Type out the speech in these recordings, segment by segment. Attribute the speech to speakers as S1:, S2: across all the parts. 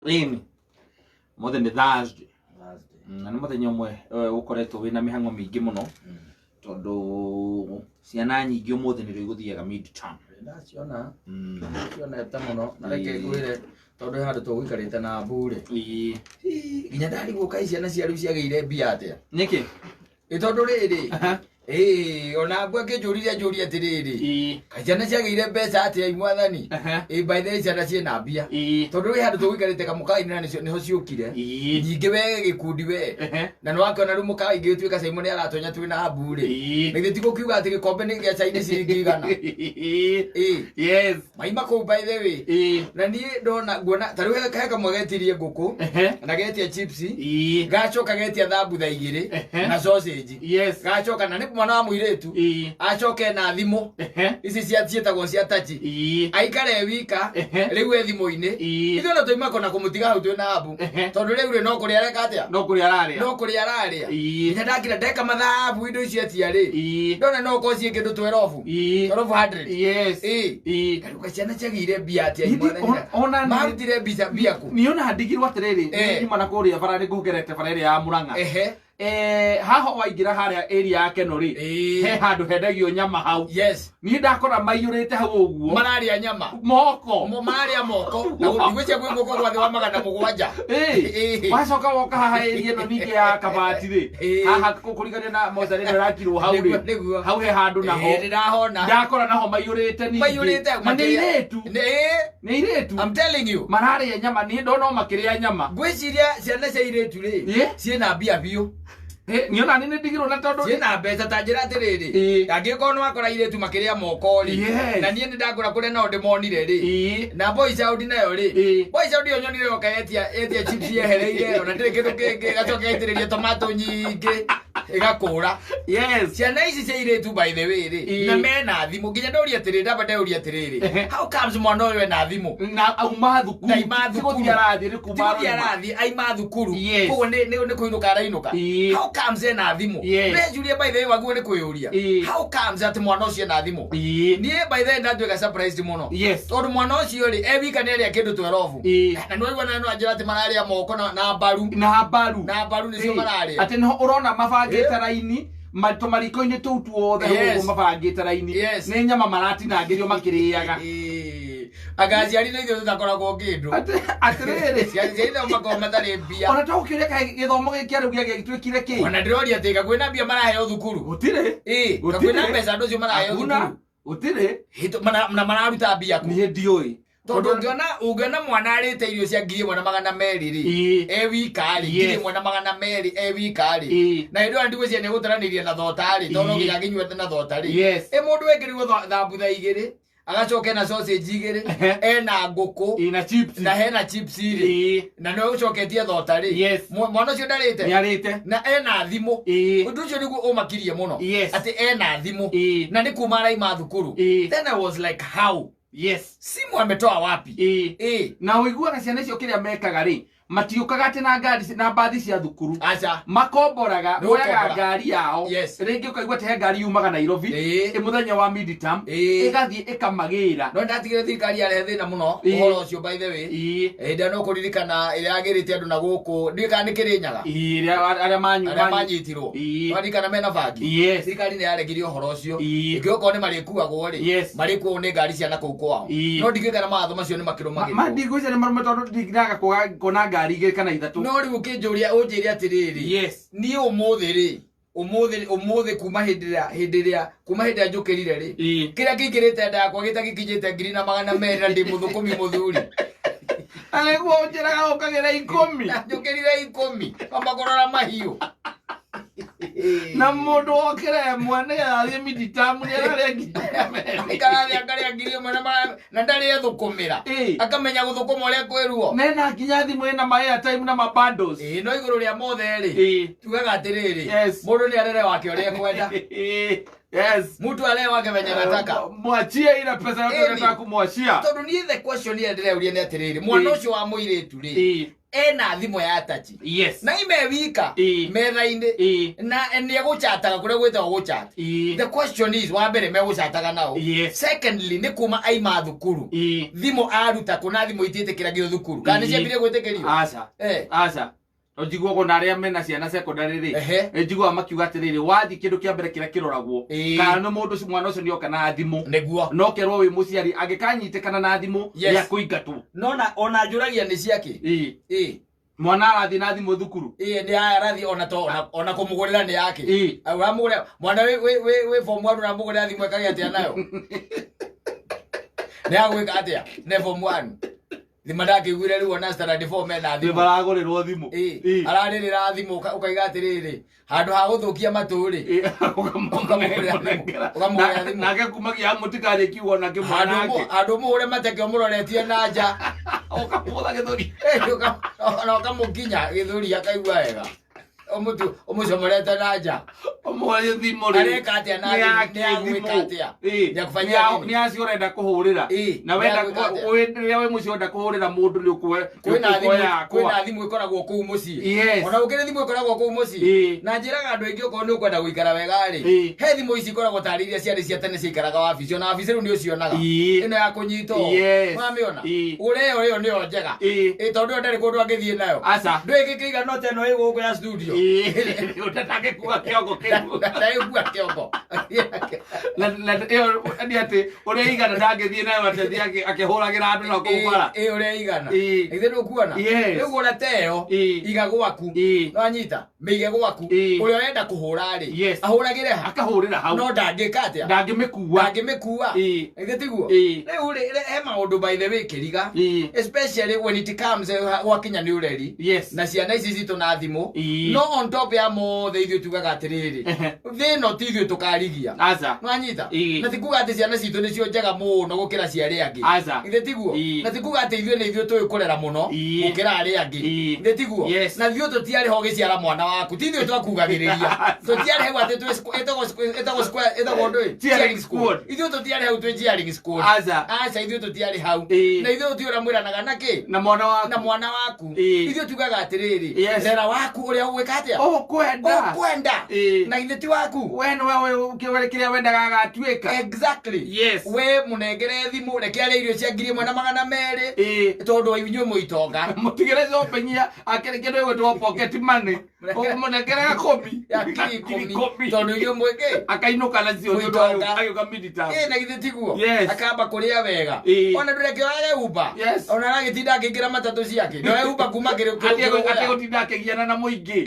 S1: Ĩni, ũmũthĩ nĩ Thursday.
S2: Thursday.
S1: Na nĩ mũthenya ũmwe ũkoretwo wĩna mĩhang'o mĩingĩ mũno tondũ ciana nyingĩ ũmũthĩ nĩrĩo igũthiaga mid-term.
S2: Ndaciona cionete mũno na reke ngwĩre tondũ he handũ tũgũikarĩte na mbu rĩ. Nginya ndarigwo kaĩ ciana cia rĩu ciagĩire mbia atĩa.
S1: Nĩkĩ?
S2: Ĩ tondũ rĩrĩ, ĩ ona mbu akĩnjũririe anjũrie atĩrĩrĩ, kaĩ ciana ciagĩire mbeca atĩa i mwathani? Ĩ by the way ciana ciĩna mbia. Tondũ rĩ handũ tũgũikarĩte kamũkawa-inĩ na nĩho ciũkire. Nyingĩ we gĩkundi we. Na nĩ wakĩona rĩu mũkawa ingĩtuĩka Simon nĩ aratonya twĩ na mbu rĩ. Na githĩ ti gũkiuga atĩ gĩkombe nĩ gĩa cai nĩ ciringi 100. Ĩ. Maima kũu by the way. Na niĩ ndona nguona ta rĩu he kamwe getirie ngũkũ na getia chips. Gacoka getia thambutha 2 na sausage. Gacoka na nĩ mwana wa mũirĩtu. Acoke na thimũ. Ici cia ciĩtagwo cia tachi. Aikare e wika rĩu e thimũ-inĩ. Ithuĩ ona twaima kona kũmũtiga hau twĩ na Abu. Tondũ rĩu rĩ no kũrĩa areka atĩa?
S1: No kũrĩa ararĩa.
S2: No kũrĩa ararĩa. Nginya ndakira ndeka mathabu indo icio etia rĩ. Ndona no ũkorwo ciĩ kĩndũ 12. 1200. Ndarũka ciana ciagĩire mbia atĩa
S1: Ningĩ,
S2: imwana nyina?
S1: ona
S2: Marutire mbia kũ?
S1: Niĩ ona ndigirwo atĩrĩrĩ, nyuma na kũrĩa bara nĩ ngũgerete bara ĩrĩa ya Mũrang'a. Haha waingĩra harĩa area ya Keno rĩ, he handũ hendagio nyama hau. Niĩ ndakora maiyũrĩte hau ũguo.
S2: Mararĩa nyama.
S1: Moko.
S2: Mararĩa moko. Na gũtigwĩcia kwĩ ngũkũ gwa thĩ wa 700.
S1: Wacoka woka haha area ĩno ningĩ ya Kabati rĩ, haha kũrigania na mocarĩ ĩno ĩrakirwo hau rĩ.
S2: Nĩguo.
S1: Hau he handũ naho.
S2: Nĩndahona.
S1: Ndakora naho maiyũrĩte ningĩ.
S2: Maiyũrĩte
S1: Na nĩ airĩtu. Nĩ airĩtu.
S2: I'm telling you.
S1: Mararĩa nyama, niĩ ndona o makĩrĩa nyama.
S2: Ngwĩciria ciana cia airĩtu rĩ, ciĩna mbia biũ.
S1: Niĩ ona niĩ nĩndigirwo na tondũ
S2: ciĩna mbeca ta njĩra atĩrĩrĩ, angĩkorwo nĩ wakora airĩtu makĩrĩa moko rĩ, na niĩ nĩndakora kũrĩa nao ndĩmonire rĩ, na boy child nayo rĩ, boy child ĩyo nyonire yoka yetia chips yehereire, ona ndĩrĩ kĩndũ kĩngĩ, ĩgacoka ĩgaitĩrĩria tomato nyingĩ ĩgakũra. Ciana ici cia airĩtu by the way rĩ, na mena thimũ, nginya ndoria atĩrĩrĩ, ndamba ndeuria atĩrĩrĩ, how comes mwana ũyũ ena thimũ?
S1: Na auma thukuru.
S2: Na auma thukuru.
S1: Ti gũthiĩ arathiĩ, nĩ kuma
S2: Ti gũthiĩ
S1: aroima.
S2: arathiĩ, aima thukuru. Koguo nĩ kũinũka arainũka. How comes ena thimũ? Ndĩreciria by the way waguo nĩ kwĩyũria. How comes atĩ mwana ũcio ena thimũ? Niĩ by the way ndatuĩka surprised mũno. Tondũ mwana ũcio rĩ, e wika nĩ arĩa kĩndũ 12. Na nĩ waigua na no anjĩra atĩ mararĩa moko na mbaru.
S1: Na mbaru.
S2: Na mbaru nĩcio mararĩa.
S1: Atĩ nĩho ũrona mabangĩte raini, tũmariko-inĩ tũu tuothe ũguo mabangĩte raini. Nĩ nyama maratinangĩrio makĩrĩaga.
S2: Anga aciari na ithuĩ tũtakoragwo kĩndũ.
S1: Atĩrĩrĩ.
S2: Aciari nao makoragwo matarĩ mbia.
S1: Ona to gũkĩũria kaĩ gĩthomo gĩkĩ kĩa rĩu gĩagĩtuĩkire kĩ?
S2: Ona ndĩroria atĩ kwĩna mbia maraheo thukuru.
S1: Gũtirĩ.
S2: Gũtirĩ. Kwĩna mbeca andũ acio maraheo
S1: Hakuna.
S2: thukuru.
S1: Gũtirĩ.
S2: Na mararuta mbia kũ?
S1: Niĩ ndiũĩ.
S2: Tondũ ũngĩona mwana arĩte irio cia 1200 rĩ, e wika rĩ, 1200 e wika rĩ. Na hĩndĩ ĩyo ndigwĩciria nĩ egũtaranĩria na thota rĩ, tondũ no nginya angĩnyua na thota rĩ. Ĩ mũndũ ekĩrirwo thambutha 2, agacoka ena sausage 2, ena ngũkũ,
S1: Na chips.
S2: na hena chips rĩ. Na nĩ ũcoketie thota rĩ. Mwana ũcio ndarĩte.
S1: Nĩarĩte.
S2: Na ena thimũ. Ũndũ ũcio nĩguo ũmakirie mũno. Atĩ ena thimũ. Na nĩ kuma araima thukuru. Then I was like, how? Simu ametoa wapi?
S1: Na ũiguaga ciana icio kĩrĩa mekaga rĩ, matiũkaga atĩ na ngari na mbathi cia thukuru.
S2: Aca.
S1: Makomboraga,
S2: Nĩ
S1: moyaga
S2: gũkombora.
S1: ngari yao. Rĩngĩ ũkaigua atĩ he ngari yumaga Nairobi, ĩ mũthenya wa mid-term, ĩgathiĩ ĩkamagĩra.
S2: No ndatigire thirikari yarehe thĩna mũno, ũhoro ũcio by the way. Hĩndĩ ĩrĩa no kũririkana ĩrĩa yagĩrĩte andũ na gũkũ, ndiũĩ kana nĩ Kĩrĩnyaga.
S1: Arĩa
S2: Arĩa manyitirwo. Waririkana mena bangi. Thirikari nĩ yaregire ũhoro ũcio. Ĩngĩ okorwo nĩ marĩkuagwo rĩ, marĩkuagwo nĩ ngari cia na kũu kwao. No ndingĩũĩ kana mawatho macio nĩ makĩrũmagĩrĩrwo.
S1: Ma ndigwĩciria nĩ marũme tondũ ndingĩaga kuona ngari 2 kana 3.
S2: No rĩu ũkĩnjũria ũnjĩre atĩrĩrĩ, niĩ ũmũthĩ rĩ, ũmũthĩ, ũmũthĩ kuma hĩndĩ ĩrĩa, hĩndĩ ĩrĩa, kuma hĩndĩ ĩrĩa njũkĩrire rĩ, kĩrĩa kĩingĩrĩte nda yakwa gĩtagĩkinyĩte 1200 na ndĩ mũthũkũmi mũthuri.
S1: Na nĩguo ũnjĩraga ũkagĩra 10.
S2: Na njũkĩrire 10, kwamba kũrora mahiũ.
S1: Na mũndũ wokĩra 1 nĩgetha athiĩ mid-term nĩ ararĩa 200.
S2: Aikara thĩ akarĩa 1000 na na ndarĩ ethũkũmĩra. Akamenya gũthũkũma ũrĩa kwĩruo.
S1: Nena nginya thimũ ĩna ma airtime na ma bundles.
S2: No igũrũ rĩa mothe rĩ, tugaga atĩrĩrĩ, mũndũ nĩ arere wake ũrĩa ekwenda. Mtu arere wake venye anataka.
S1: Mwachie ile pesa yote unataka kumwachia.
S2: Tondũ niĩ the question ĩrĩa ndĩreuria nĩ atĩrĩrĩ, mwana ũcio wa mũirĩtu rĩ, Ena thimũ ya touch.
S1: Yes.
S2: Na ime wika metha-inĩ. Na nĩ egũchataga kũrĩa gwĩtagwo gũchat. The question is, wa mbere megũchataga nao?
S1: Yes.
S2: Secondly, nĩ kuma aima thukuru, thimũ aruta kũ? Na thimũ itiĩtĩkĩragio thukuru, kana nĩ ciambirie gwĩtĩkĩrio?
S1: Aca. Aca, njiguaga ona arĩa mena ciana secondary rĩ, njiguaga makiuga atĩrĩrĩ, wathiĩ kĩndũ kĩa mbere kĩrĩa kĩroragwo kana nĩ mũndũ ũcio, mwana ũcio nĩoka na thimũ. No kerwo wĩ mũciari angĩkanyitĩkana na thimũ, nĩ akũingatwo.
S2: No na ona njũragia nĩ ciake.
S1: Mwana arathiĩ na thimũ thukuru?
S2: Ĩĩ, nĩ arathiĩ ona to ona kũmũgũrĩra nĩ yake. Ũramũgũrĩra mwana wĩ form 1, ũramũgũrĩra thimũ ĩkagĩa atĩa nayo? Nĩ agwĩka atĩa ne form 1? Thima ndakĩiguire rĩu ona standard 4 mena
S1: nĩ thimũ. Maragũrĩrwo thimũ.
S2: Ararĩrĩra thimũ, ũkaiga atĩrĩrĩ, handũ ha gũthũkia matũ rĩ, ũkamũgũrĩra thimũ. Ũkamũgũrĩra thimũ.
S1: Nake kumagia mũtikarĩ kiugo na kĩmwe
S2: handũ
S1: nake
S2: handũ mũhũre mateke ũmũroretie na nja.
S1: Ũkamũgũtha gĩthũri.
S2: Ona ũkamũkinya gĩthũri akaigua wega. Ũmũcomorete na nja.
S1: Ũmũhũre thimũ rĩ.
S2: Areka atĩa na
S1: Nĩ
S2: thimũ?
S1: yake
S2: Nĩ agwĩka
S1: thimũ.
S2: atĩa? Nĩ akũbanyia nini?
S1: Nĩ acio ũrenda kũhũrĩra. Na
S2: Nĩ
S1: wenda
S2: agwĩka atĩa?
S1: rĩrĩa wĩ mũciĩ ũrenda kũhũrĩra mũndũ nĩ ũkuoya
S2: Kwĩna thimũ
S1: ũkuoya
S2: kwĩna
S1: yakwa.
S2: Thimũ ĩkoragwo kũu mũciĩ.
S1: Yes.
S2: Ona gũkĩrĩ thimũ ĩkoragwo kũu mũciĩ. Na njĩraga andũ aingĩ, okorwo nĩ ũkwenda gũikara wega rĩ, he thimũ ici ikoragwo tarĩ iria ciarĩ cia tene ciaikaraga wabici. Ona wabici rĩu nĩ ũcionaga. Ĩno ya kũnyitwo. Wamĩona? Ũrĩa ĩyo nĩyo njega. Tondũ ĩyo ndarĩ kũndũ angĩthiĩ nayo.
S1: Aca.
S2: Ndũĩ gĩkĩiga no ta ĩno ĩ gũkũ ya studio.
S1: Ũtatangĩkua kĩongo kĩu.
S2: Ndagĩkua kĩongo.
S1: Na ĩyo nĩ atĩ ũrĩa igana ndangĩthiĩ nayo atĩ athiĩ akĩhũragĩra andũ na kũu bara.
S2: Ĩ, ũrĩa igana. Githĩ ndũkuona?
S1: Yes.
S2: Rĩu gũra ta ĩyo, iga gwaku. Nĩwanyita? Mĩige gwaku. Ũrĩa ũrenda kũhũra rĩ, ahũragĩre ha?
S1: Akahũrĩra hau.
S2: No ndangĩka atĩa?
S1: Ndangĩmĩkua.
S2: Ndangĩmĩkua. Githĩ tiguo? Rĩu rĩ, he maũndũ, by the way, kĩriga, especially when it comes gwakinya nĩ ũreri na ciana ici citũ na thimũ. No on top ya mothe, ithuĩ tugaga atĩrĩrĩ, thĩ ĩno ti ithuĩ tũkarigia.
S1: Aca.
S2: Nwanyita? Na ti kuga atĩ ciana citũ nĩcio njega mũno gũkĩra cia arĩa angĩ.
S1: Aca.
S2: Githĩ tiguo? Na ti kuga atĩ ithuĩ nĩ ithuĩ tũĩ kũrera mũno gũkĩra arĩa angĩ. Githĩ tiguo?
S1: Yes.
S2: Na ithuĩ tũtiarĩ ho ũgĩciara mwana waku, ti ithuĩ twakugagĩrĩria, tũtiarĩ hau atĩ ĩtagwo ĩtagwo ndũĩ?
S1: Cheering squad.
S2: Ithuĩ tũtiarĩ hau twĩ cheering squad.
S1: Aca.
S2: Aca, ithuĩ tũtiarĩ hau. Na ithuĩ tũtiũĩ ũrĩa mwĩranaga na kĩ
S1: na mwana waku.
S2: Na mwana waku. Ithuĩ tugaga atĩrĩrĩ, rera waku ũrĩa ũgwĩka atĩa?
S1: Ũkwenda.
S2: Ũkwenda. Na githĩ ti waku?
S1: We nĩwe kĩrĩa wendaga agatuĩka.
S2: Exactly. We mũnengere thimũ, reke arĩe irio cia 1200, tondũ inyuĩ mũitonga.
S1: Mũtigĩre shopping ya akĩrĩ kĩndũ gĩgwĩtwo pocket money, ũmũnengere gakũmi.
S2: Ya 10,000, tondũ inyuĩ mwĩkĩ?
S1: Akainũka nacio nĩ ũndũ
S2: Mũitonga.
S1: agĩũka midterm.
S2: Ĩ, na githĩ tiguo?
S1: Yes.
S2: Akamba kũrĩa wega. Ona ndũreke oyage Uber. Ona aragĩtinda akĩingĩra matatũ ciake, ndoe Uber kuma
S1: Ategũtinda akĩgiana na mũingĩ.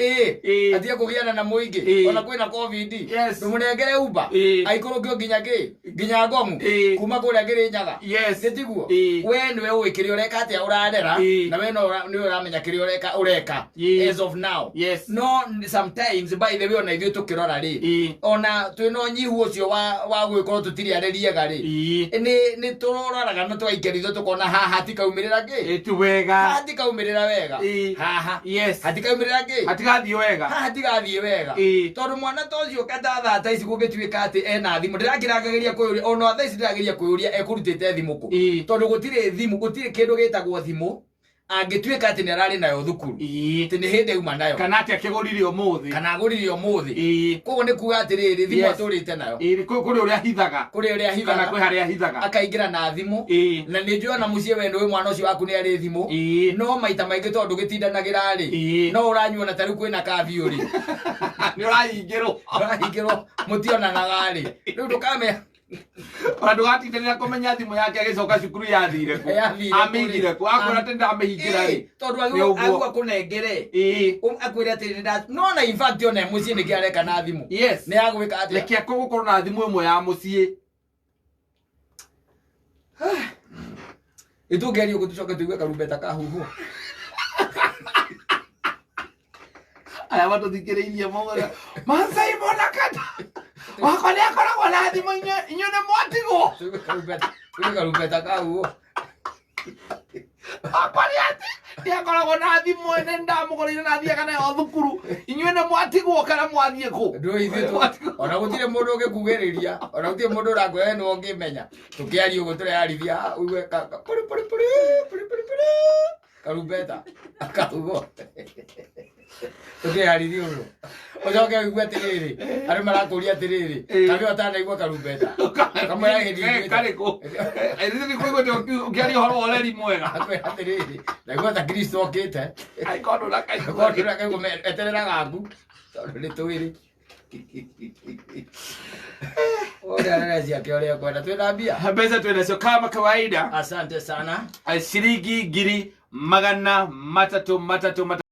S2: Atige kũgiana na mũingĩ. Ona kwĩna COVID. Ndũmũnengere Uber, aikũrũkio nginya kĩ, nginya Ngomu, kuma kũrĩa Kĩrĩnyaga. Nĩ tiguo? We nĩwe ũĩ kĩrĩa ũreka atĩa, ũrarera. Na we no nĩwe ũramenya kĩrĩa ũreka as of now. No sometimes, by the way, ona ithuĩ tũkĩrora rĩ, ona twĩna ũnyihu ũcio wa gwĩkorwo tũtirĩ areriega rĩ, nĩ tũroraga na tũgaikia ritho tũkona haha hatikaumĩrĩra kĩ.
S1: Ti wega.
S2: Haha hatikaumĩrĩra wega. Haha hatikaumĩrĩra kĩ.
S1: Hatigathiĩ wega.
S2: Haha hatigathiĩ wega. Tondũ mwana ta ũcio kata thaa ta ici gũngĩtuĩka atĩ ena thimũ, ndĩrakĩrangagĩria kwĩyũria, ona thaa ici ndĩrageria kwĩyũria ekũrutĩte thimũ kũ. Tondũ gũtirĩ thimũ, gũtirĩ kĩndũ gĩtagwo thimũ angĩtuĩka atĩ nĩ ararĩ nayo thukuru, atĩ nĩ hĩndĩ auma nayo.
S1: Kana atĩ akĩgũrire ũmũthĩ.
S2: Kana agũrire ũmũthĩ. Koguo nĩ kuga atĩrĩrĩ, thimũ atũrĩte nayo.
S1: Kũrĩ ũrĩa ahithaga.
S2: Kũrĩ ũrĩa
S1: kana
S2: ahithaga.
S1: Kwĩ harĩa ahithaga.
S2: Akaingĩra na thimũ. Na nĩ njũĩ ona mũciĩ we ndũĩ mwana ũcio waku nĩ arĩ thimũ. No maita maingĩ tondũ ndũgĩtindanagĩra rĩ, no ũranyuona ta rĩu kwĩna kabiũ rĩ,
S1: Nĩ ũrahingĩrwo.
S2: Ũrahingĩrwo, mũtionanaga rĩ, rĩu ndũkamenya.
S1: Ona ndũgatindanĩra kũmenya thimũ yake agĩcoka cukuru yathire kũ.
S2: Yathire kũ rĩ.
S1: Amĩigire kũ, akwĩra atĩ ndamĩhingĩra rĩ.
S2: Tondũ
S1: Nĩ ũguo.
S2: agua kũnengere, akwĩre atĩrĩ, no na in fact ona e mũciĩ nĩkĩ areka na thimũ? Nĩ agwĩka atĩa?
S1: Reke gũkorwo na thimũ ĩmwe ya mũciĩ.
S2: Ĩtũngerie ũguo tũcoke tũigue karumbeta kahuhwo.
S1: Aya matũthikĩrĩirie maugaga Maasai mona kata wakwa nĩ akoragwo na thimũ, inyuĩ nĩ mwatigwo.
S2: Tũigue karumbeta kahuhwo.
S1: Wakwa nĩ atĩ nĩ akoragwo na thimũ, nĩ ndamũgũrĩire na athiaga nayo thukuru, inyuĩ nĩ mwatigwo kana mwathiĩ kũ?
S2: Ndũĩ ithuĩ ona gũtirĩ mũndũ ũngĩkugĩrĩria, ona gũtirĩ mũndũ ũrakwĩra we nĩwe ũngĩmenya. Tũkĩaria ũguo tũreyarithia, ũigue pũrĩ pũrĩ pũrĩ pũrĩ pũrĩ pũrĩ. Karumbeta akaugo tũkĩharithia ũguo, ũcoke ũigue atĩrĩrĩ, andũ marakũria atĩrĩrĩ, kamwe ũtanaigua karumbeta kamwe hĩndĩ iguĩte.
S1: Karĩkũ nĩ kũiguĩte ũkĩaria ũhoro wa ũreri mwega?
S2: Akwĩra atĩrĩrĩ, ndaigua ta Kristo okĩte.
S1: Angĩkorwo ndũnakaigua.
S2: Korwo ndũnakaigua, eterera gaku tondũ nĩ twĩrĩ ũrĩa rere ciake ũrĩa kwenda twĩna mbia.
S1: Mbeca twĩnacio kama kawaida.
S2: Asante sana.
S1: Ciringi 300,300 3.